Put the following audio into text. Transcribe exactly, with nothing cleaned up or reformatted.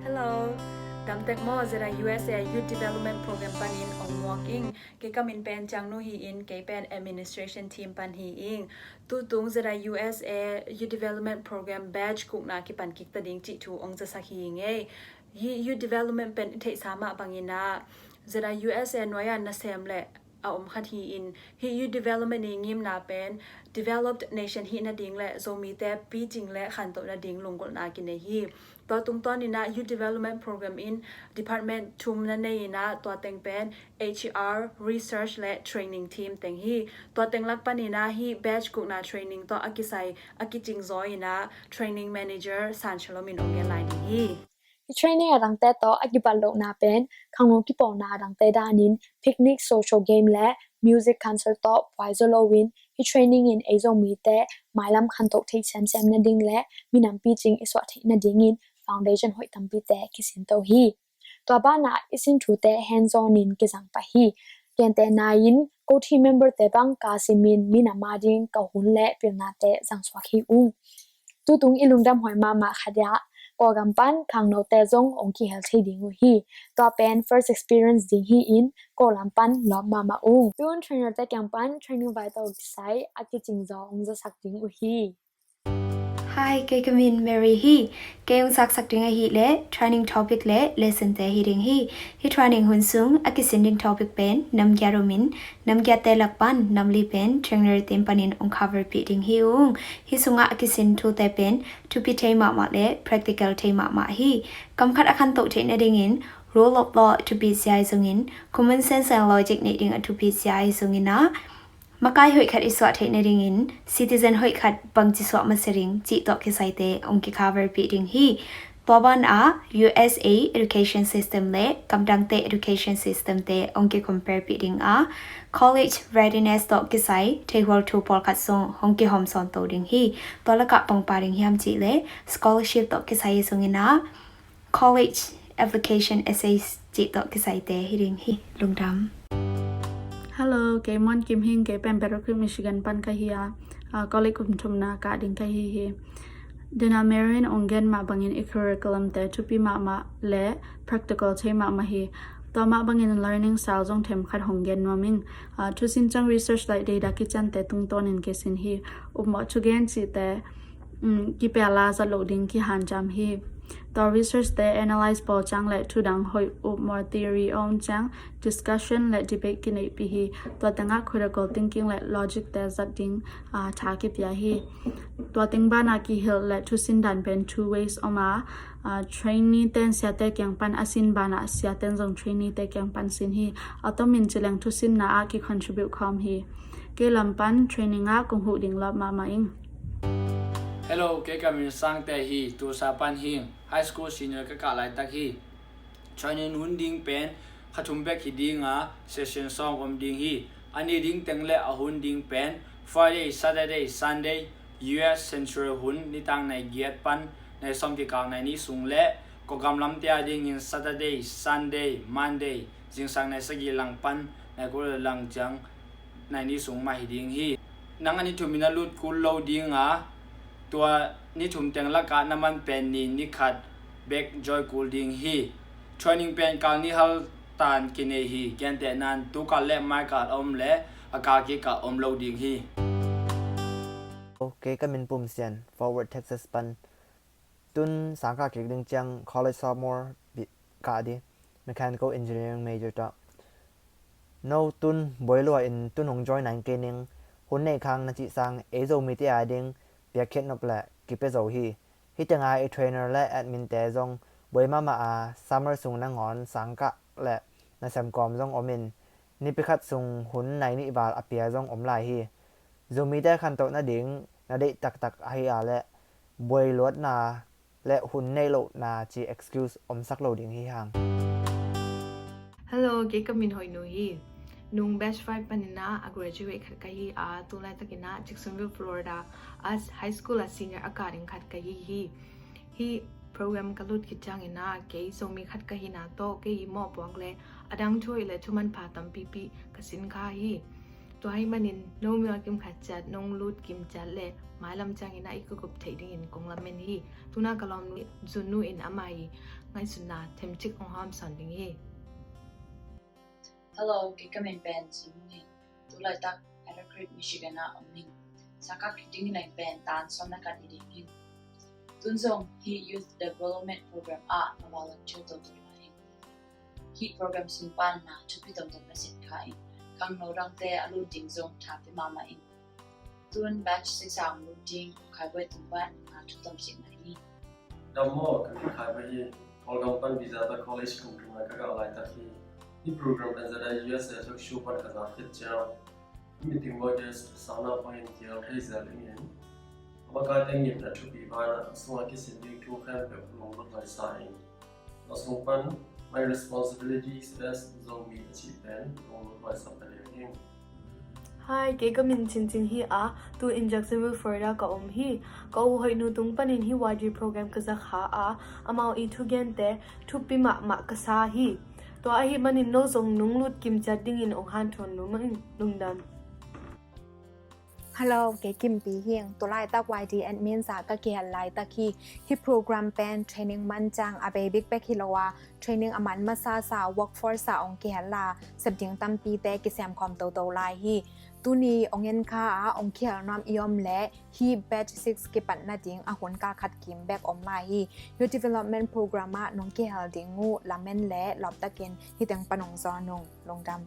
Hello, damtek maw? ZIUSA Youth Development Program panin ong muak ing. Kei ka min pen Ciangnu hi-in, kei pen administration team pan hi ing. Tutung ZIUSA Youth Development Program batch gukna kipan kik ta ding cih thu ong zasak hi ing ei. Hih youth development pen i theihsa mah bangin ah ZIUSA nuai-a nasem le a om khat hi-in, hih youth development i ngimna pen developed nation hih nading le Zomite picing le khantoh nading lunggulhna kinei hi. Tua tungtawnin ah youth development program in department thum na nei-in ah, tua teng pen HR, research le training team teng hi. Tua teng lak panin ah hih batch gukna training tawh a kisai a kicing zaw-in ah training manager San Shalom in ong gen lai ding hi. Hih training a dangte tawh a kibat lohna pen khangno kipawlna a dangte danin picnic, social game le music concert tawh puai zaw loin, hih training in ei Zomite mailam khantoh theih semsem nading le minam picing i suah theih nadingin foundation hoih tampite kisinto hi. Tua banah i sin thute hands-on in kizang pah hi. Gentehna-in, kothi memberte bang ka simin minam ading ka hun le pilnate zangsuak hi ung. Tutung i lungdamhuai mahmah khat ah Kawlgam pan khangnote zong ong kihel thei ding uh hi. Tua pen first experience ding hi-in, Kawlgam pan lawp mahmah ung. Tun trainerte kiang pan training vai tawh kisai a kicing zaw ong zasak ding uh hi. Hi, kei ka min Mary hi. Kei ong zaksak ding ahih leh training topic le lesson-te hi ding hi. Hih training hun sung a kisin ding topic pen nam giat om in, nam giatte lak pan nam li pen trainer team panin ong cover pih ding hi ung. Hih sungah a kisin thute pen thupi thei mahmah le practical thei mahmah hi. Kam khat a khantoh theih nadingin rule of law thupi sia hi zongin, common sense and logic neih ding a thupi sia hi zongin ah, makai hoih khat i suah theih nadingin citizen hoih khat bangci suah masa ding cih tawh kisaite ong ki-cover pih ding hi. Tua banah USA education system le kamdangte education system-te ong ki-compare pih ding a, college readiness tawh kisai theihhual thu pawlkhat zong hong kihawm sawnto ding hi. Tua lakah bang pha ding hiam cih leh scholarship tawh kisai hi zongin ah, college application essays cih tawh kisaite hi ding hi. Lungdam. Hello, kei Muan Kim hi ing, kei pen Battle Creek, Michigan pan ka hi a, ah, college kum thumna kah ding ka hi hi. Tuna Mary in ong gen mah bangin i curriculum-te thupi mahmah le practical thei mahmah hi. Tua mah bangin learning style zong themkhat hong gen nuam ing. Ah, thusin ciang research le data kiciante tungtawnin kisin hi. Upmawh thugen cihte, um, kipia la zat loh ding kihanciam hi. Tua research-te analyze pawl ciang le thudang hoih upmawh theory a om ciang discussion le debate kineihpih hi. Tua tengah critical thinking le logic-te zat ding, ah, tha kipia hi. Tua teng banah kihilh le thusin dan pen two ways om a, ah, trainee-ten siate kiang pan a sin banah siaten zong trainee-te kiang pan sin hi. A tomin ci leng thusinna ah ki-contribute khawm hi. Kei lam pan training ah kong huh ding lawp mahmah ing. Hello, kei ka min Sangte hi, Tulsa pan hi ing. High school senior ka kah laitak hi. Training hun ding pen kha thum bek hi ding a, session sawm om ding hi. A ni ding teng le a hun ding pen Friday, Saturday, Sunday, U S Central hun nitak nai giat pan nai sawm kikal nai nih sung le Kawlgam lamte adingin Saturday, Sunday, Monday, zingsang nai sagih lang pan nai kul lang ciang nai nih sung mah hi ding hi. Nang a ni thum in a lut kul lo ding a, tua ni thum teng lakah na man pen ni, ni khat bek join kul ding hi. Training pen kal nih hal tan kinei hi. Gentehna in tu kal le mai kal a om le a kal kik ah om lo ding hi. Kei ka min Pum Sian, Fort Worth, Texas pan. Tun sang kah kik ding ciang college sophomore kah ding, mechanical engineering major tawh. No tun buai lua in tun hong join nai kei ning, hun neih khang na cih sang ei Zomite ading piakkhiat nop le kipia zo hi. Hih tengah i trainer le admin-te zong buai mahmah a, summer sung nangawn sang kah le nasem kawm zong om in, nipi khat sung hun nai nih val a pia zong om lai hi. Zomite khantoh nading na deih taktak ahi a leh buai luatna le hun neih lohna ci excuse omsak lo ding hi hang. Hello, kei ka min Hoih Nu hi. Nung batch five panin ah a graduate khat ka hi a, tu laitakin ah Jacksonville, Florida a high school a senior a kah ding khat ka hi hi. Hih program ka lut khit ciangin ah kei Zomi khat ka hihna tawh kei i mawhpuak le a dang thu hoih le thu manpha tampipi ka sin kha hi. Tua ahih manin no mi a kim khat ciat nong lut kim ciat le mailam ciangin a i kikup theih dingin kong lamen hi. Tuna ka lawm Zunu in ama i ngaihsutna themcik hong hawmsawn ding hi. Hello, kei ka min pen Zunu hi. Tu laitak Ellicott, Michigan ah om hi. Sangkah kik ding leng pen tan sawm le khat hi ding hi. Tun zong hih Youth Development Program ah na volunteer toto lai hi. Hih program sung pan na thupi tomtom na sin kha in, khangno dangte a lut ding zong tha pia mahmah in. Tun batch six a lut ding Khai Buai tung pan na thu tom sik na hi. Dam maw, ka min Khai Buai hi. Kawlgam pan Vizata College kum thum na ka gah laitak hi. Hih program pen zada U S A talk show pan ka za khit ciang meeting modest sangna pangin kial thei zel dingin a makaite ngimna thupi banah a sungah kisin ding thu khempeuh lunglut huai sa in. A sung pan My Responsibilities as Zomi a cih pen lunglut huai sa palian in. Hi, kei ka min Chin Chin hi a, tu in Jacksonville, Florida ka om hi. Ka u hoihnu tung panin hih Y D program ka za kha a, amau i thugente thupi mahmah ka sa hi. Tua ahih manin no zong nong lut kim ciat dingin ong hanthawn lum ing. Lungdam. Hello, kei Kimpi hi ing. Tu laitak Y D admin za ka kihel laitak hi. Hih program pen training man ciang a bei bikbek hi lo a, training a man masasa workforce a ong kihel la, sep ding tampite kisem khawm toto lai hi. Tuni ong en kha a ong kihel nuam i om leh hih batch six kipat nading a hun kal khat kim bek om lai hi. Youth Development Program ah nong kihel ding uh lamen le lawptakin hih teng pan ong zawn ung. Lungdam.